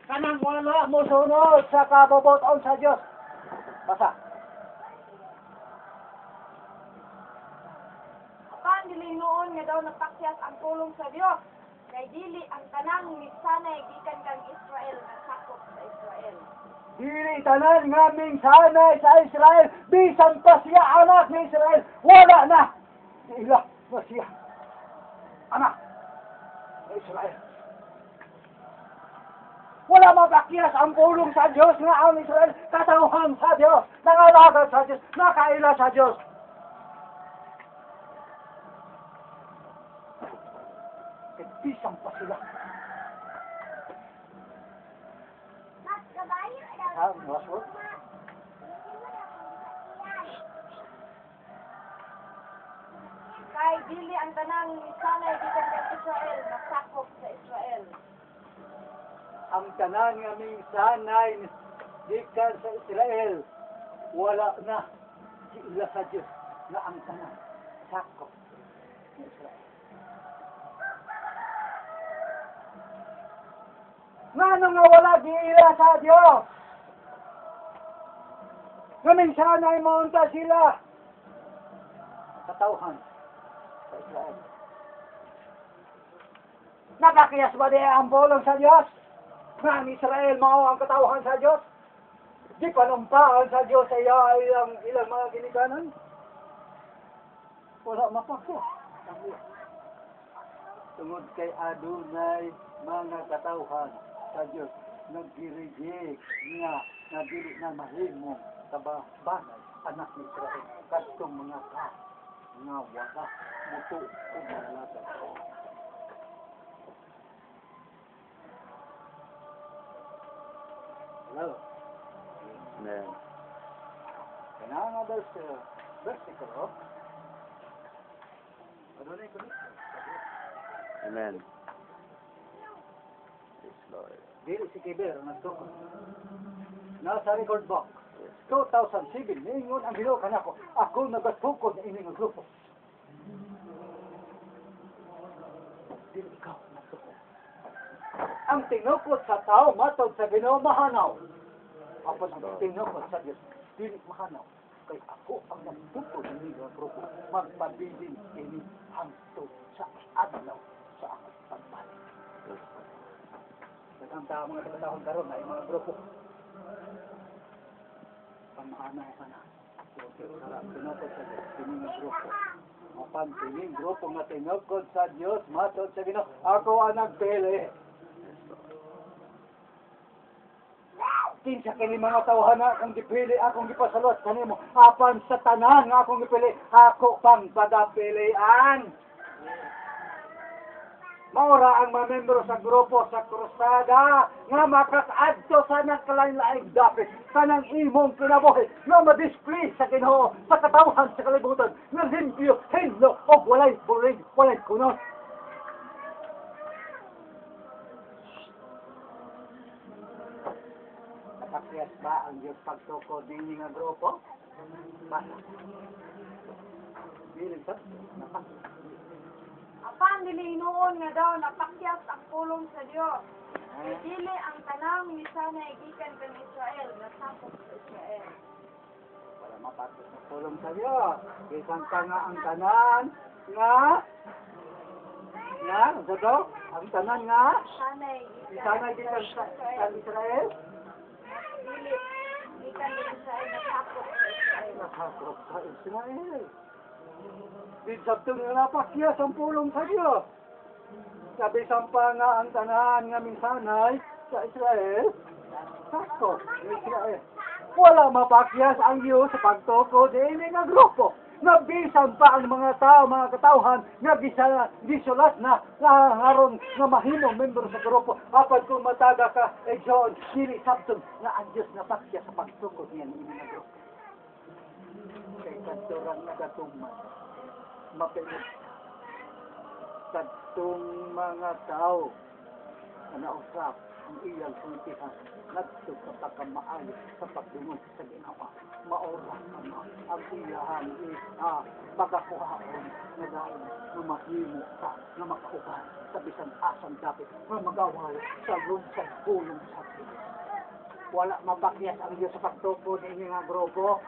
Kanang wala mosunod sa kabubut-on sa Dios. Basa. Apan dili hinuon nga daw napakyas ang pulong sa Dios, kay dili ang tanang misanay gikan kang Israel nga sakop sa Israel. Dili tanan nga minsanay sa Israel, bisan pa siya anak ni Israel, wala na ila na siya anak ni Israel. Wala mapakyas ang pulong sa Dios nga ang Israel katawhan sa Dios, nangalagad sa Dios, nakaila sa Dios. Kay bisan pa sila. Ha, last word? Kay dili ang tanang misanay gikan kang Israel nga sakop sa Israel. Ang tanan nga minsanay gikan sa Israel, wala na giila sa Dios na ang tanan sakop sa Israel. Ngano nga wala giila sa Dios? Nga minsanay maunta sila katawhan sa Israel. Nakakiyas ba niya ang pulong sa Dios? Nga ang Israel mao ang katawhan sa Dios? Di panumpaan sa Dios sa iya ilang mga ginikanan? Wala mapakyas. Tungod kay adunay mga katawhan sa Dios nagireject nga nga dili na mahimong kababanay anak ni Israel kadtong mga ka nga wala mutuo og manalagad. Hello. Amen. Kailangan nga versikulo. Adunay connection. Amen. Yes, Lord. Dili si Kiber ang nagtukod. Nasa record book. Yes. 2007, niingon ang Ginoo kanako, ako nagatukod na ining grupo. Dili ikaw nagtukod. Ang tinukod sa tao matod sa Ginoo mahanaw. Apan ang tinukod sa Dios dili mahanaw. Kay ako ang nagtukod ini nga grupo, magpabilin ini hangtod sa adlaw sa akong pagbalik. Yes, Lord. Daghang tao mga katahon karon na mga grupo. Pamahanay ka na. Tinukod sa Diyos, kini nga grupo. Apan kining grupo nga tinukod sa Diyos, matod sa Ginoo, ako ang nagpili. Yes, Lord. Kinsa kini mga tawhana akong gipili, akong gipasalot kanimo. Apan sa tanan nga akong gipili, ako pang pagapilian. Maura ang mga membro sa grupo sa krusada nga makakaadto sa nagkalain-laing dapit kanang imong kinabuhi nga ma-display sa Ginoo sa katawhan sa kalibutan nga limpyo, hinlo o walay bulig, walay kunot. Napakyas ba ang Diyos pagtukod ninyo nga grupo? Basa. Biling sa napakyas. Apan dili hinuon nga daw napakyas ang pulong sa Dios. Kay dili ang tanang misanay gikan kang Israel nga sakop sa Israel. Wala mapakyas ang pulong sa Diyos. Bisan pa nga ang tanan nga nga, ano to? Ang tanan nga Misanay misanay gikan sa Israel. Dili gikan kang Israel nga sakop sa Israel. Nakakop sa Israel. Binsabtong nga napakyas ang pulong sa Diyos. Kabisan pa nga ang tanan nga minsanay sa Israel, sakop sa Israel. Wala mapakyas ang Diyos sa pagtukod ini nga grupo. Nabisan pa ang mga tao, mga katawhan, nga gisulat na aron nga mahimong membro sa grupo. Apan kung mataga ka, Exxon, dili sabtong nga ang Diyos napakyas sa pagtukod niya ini nga grupo. Kay kadtorang nagatuman, mapilit kadtong mga tao na nausap Ang iyang sultihan ngadto sa pagkamaayo sa pagdungog sa Ginoo. Maora kama ang iyang pagakuhaon nga dayon nga mahimo ka nga makauban sa bisan asang dapit nga magawal sa lunsad pulong sa Diyos. Wala mapakyas ang Diyos sa pagtukod ini nga grupo.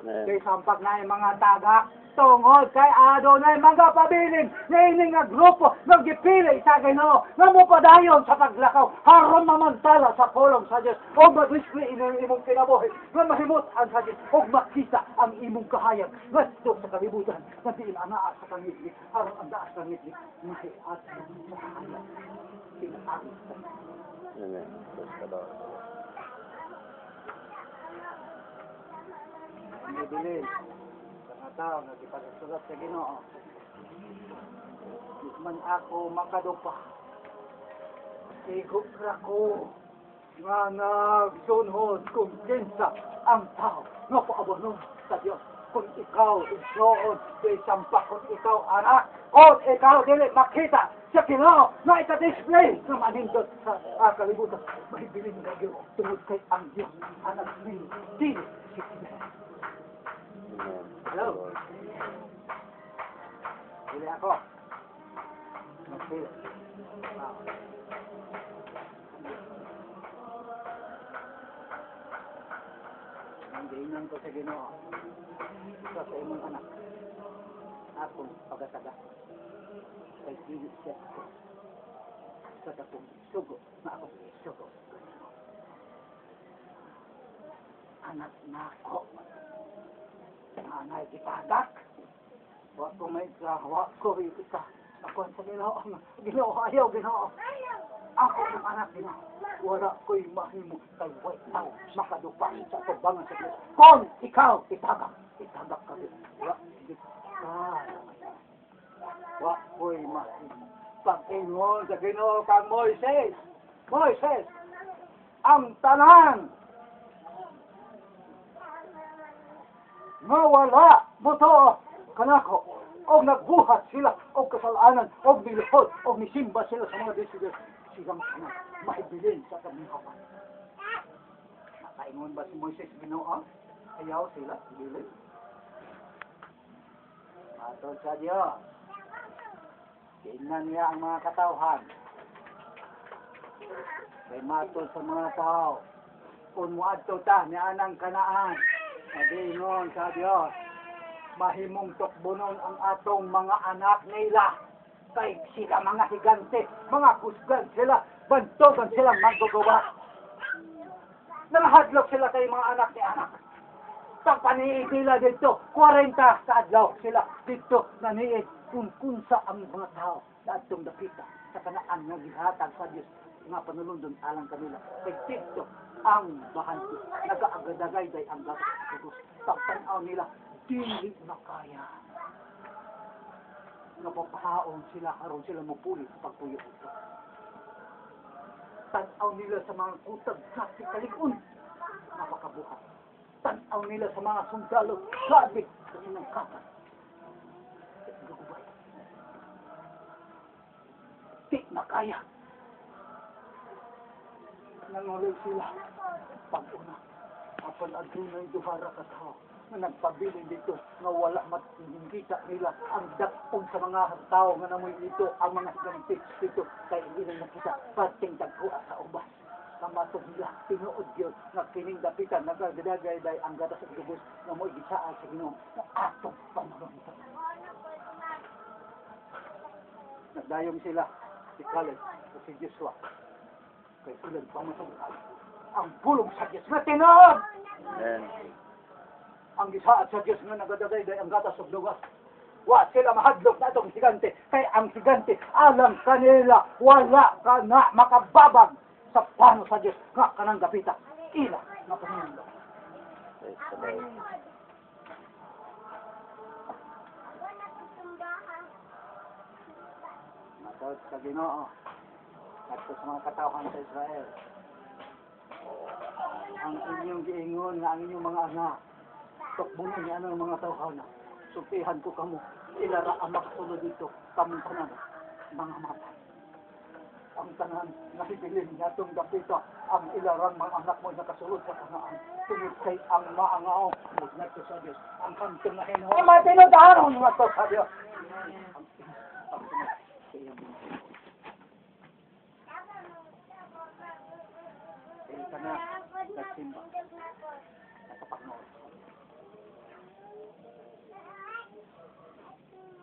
Amen. Kay sampag na yung mga taga tungod kay adunay mga pabilin niini nga grupo nga gipili sa Ginoo nga mopadayon sa paglakaw aron mamantala sa pulong sa Dios o maglisli ini imong kinabuhi nga mahimut-an sa Dios og makita ang imong kahayag ngadto sa kalibutan nga diin anaa sa kangitngit aron ang daas kangitngit mahiat sa kahayag pinaagi sa Amen. Praise the Lord. Nibilin sa mga tao nga gipagsulat sa Ginoo. Di man ako makadupa. Igo ra ko nga nagsunod kung kinsa ang tao nga paabonon sa Dios. Kung ikaw igsoon, di sampak kung ikaw anak, kung ikaw dili makita sa Ginoo nga ika-display nga manindot sa kalibutan. Mahibilin ka Ginoo tungod kay ang Dios ang nagpili dili si Ginoo. Amen. Hello? Lord. Dili ako. Nagpili. Ah. Ang giingnan ko sa Ginoo. Isa sa imong anak. Akong pagataga. Kay dili siya ako. Sa dakong sugo na akong sugo. Anak nako. Anay gitagak. Wa ko may wa ko ika. Ako sa Ginoo. Ginoo ayaw Ginoo. Ako ang anak Ginoo. Wala ko'y mahimo kay way tao makadupa sa atubangan sa Diyos. Kung ikaw itagak, itagak ka din. Wa gid ka. Wa ko'y mahimo. Pag-ingon sa Ginoo kang Moises, Moises, ang tanan nga wala motuo kanako og nagbuhat sila og kasalanan og miluhod og misimba sila sa mga Diyos, silang tanan mahibilin sa kaminhawan. Nakaingon ba si Moises Ginoo? Ayaw sila bilin. Matod sa Diyos. Tingnan niya ang mga katawhan. Kay matod sa mga tao. Kung muadto ta ni anang Kanaan, nag-ingon sa Diyos, mahimong tukbonon ang atong mga anak nila. Kay sila mga higante, mga kusgan sila, bantogan sila maggagawa. Nangahadlok sila kay mga anak ni anak. Pagpaniid nila dito, 40 sa adlaw sila dito naniid kung kunsa ang mga tao na atong dapita sa Kanaan nga gihatag sa Dios nga panulundon alang kanila. Kay dito ang bahante, nagaagadagay ang gatas sa. Pagtanaw nila, dili makaya. Napapahaon sila aron sila mupuli sa pagpuyo ito. Tanaw nila sa mga kutag sa kalig-on, napakabuhat. Tanaw nila sa mga sundalo, grabe sa sinangkapan. Gagubay. Di makaya. Nanguloy sila. Pag-una, apan adunay duha ra ka tawo nga nagpabilin dito nga wala makita nila ang dakpon sa mga tao nga namoy dito ang mga higante dito kay hindi na nakita perting dagko sa ubas. Kamatog nila tinuod gyud nga kining dapitan nagagdagay ang gatas ug dugos nga mo'y gisaad sa Ginoo nga atong panulundon. Nagdayong sila si Caleb o si Joshua kay ilang pamatungkal ang pulong sa Diyos nga tinuod. Amen. Ang gisaad sa Diyos nga nagadagay ang gatas ug dugas. Wa sila mahadlok na atong higante kay ang higante alam kanila wala ka na makababag sa pano sa Diyos nga kanang dapita ila nga panulundon. Praise the Lord. Matod sa Ginoo adto sa mga katawhan sa Israel. Ang inyong giingon nga ang inyong mga anak tukbunon niya ang mga tawhana. Sultihan ko kamo, sila ra ang makasulod dito, kamong tanan, mga matay. Ang tanan nga hibilin natong dapita, ang ilarang mga anak mo nakasulod sa Kanaan tungod kay ang maangaw ngadto sa Dios, ang kantong nga hinuon matinud-anon ngadto sa Dios. Ang pagsunod sa iyang mga dili ka na nagsimba, nakapagnood.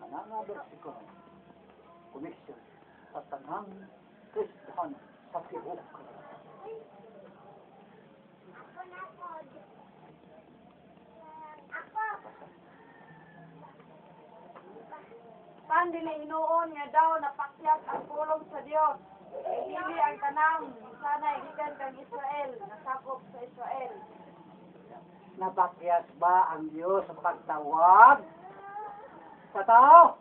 Ana nga bersikulo, connection sa tanang Kristiyano sa tibuok kalibutan. Apan dili hinuon nga daw napakyas ang pulong sa Dios. Kay dili ang tanang misanay gikan kang Israel nasakop sa Israel. Napakyas ba ang Diyos sa pagtawag sa tao?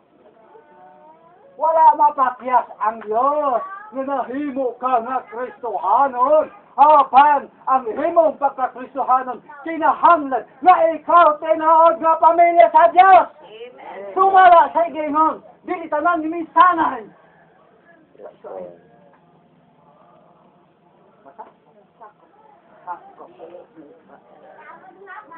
Wala mapakyas ang Diyos nga nahimo ka nga Kristohanon. Apan ang himong pagka-Kristohanon, kinahanglan nga ikaw tinuod nga pamilya sa Diyos. Amen. Sumala sa giingon, dili tanan misanay. Yes, Lord. Basta? Sakop.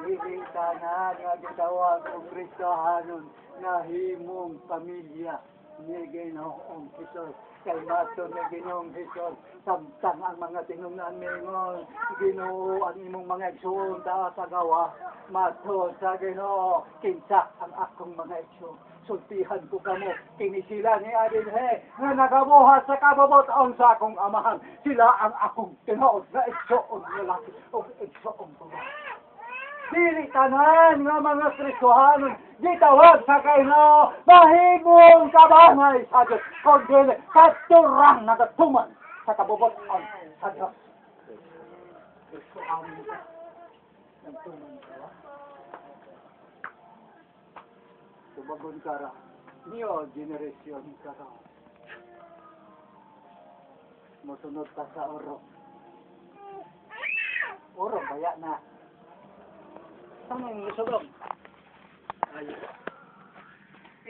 Dili tanan nga gitawag og Kristohanon nahimong pamilya ni Ginoong Hesus. Kay mato ni Ginoong Hesus, samtang ang mga tinungnan mingon, "Ginoo, ang imong mga igsoon taa sa gawa." Mato sa Ginoo, "Kinsa ang akong mga igsoon? Sultihan ko kamo, kini sila ni adinhe nga nagabuhat sa kabubut-on sa akong Amahan. Sila ang akong tinuod nga igsoon nga lalaki o igsoon babae." Dili tanan nga mga Kristohanon gitawag sa Ginoo mahimong kabanay sa Diyos, kundi katurang nagatuman sa kabubut-on sa Diyos. Kristohanon ka, nagtuman ka ba? Tubagon ka ra, new generation ka ra. Mosunod ka sa oro. Oro, baya na. Saan ang musulong? Ay,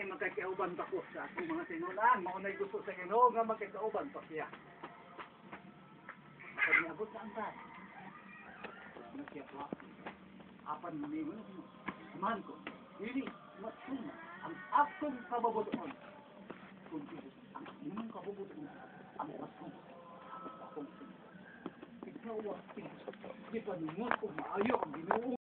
eh, magkakauban pa ko sa akong mga tinunan. Maunay gusto sa Ginoo nga magkakauban pa siya. Pag niabot na ang tay, siya ko, apan maningon, man ko, dili matuman ang akong kabubuton, kundi ang imong kabubuton ang matuman sa akong. Ikaw, di pa ningon kung maayo ang Ginoo.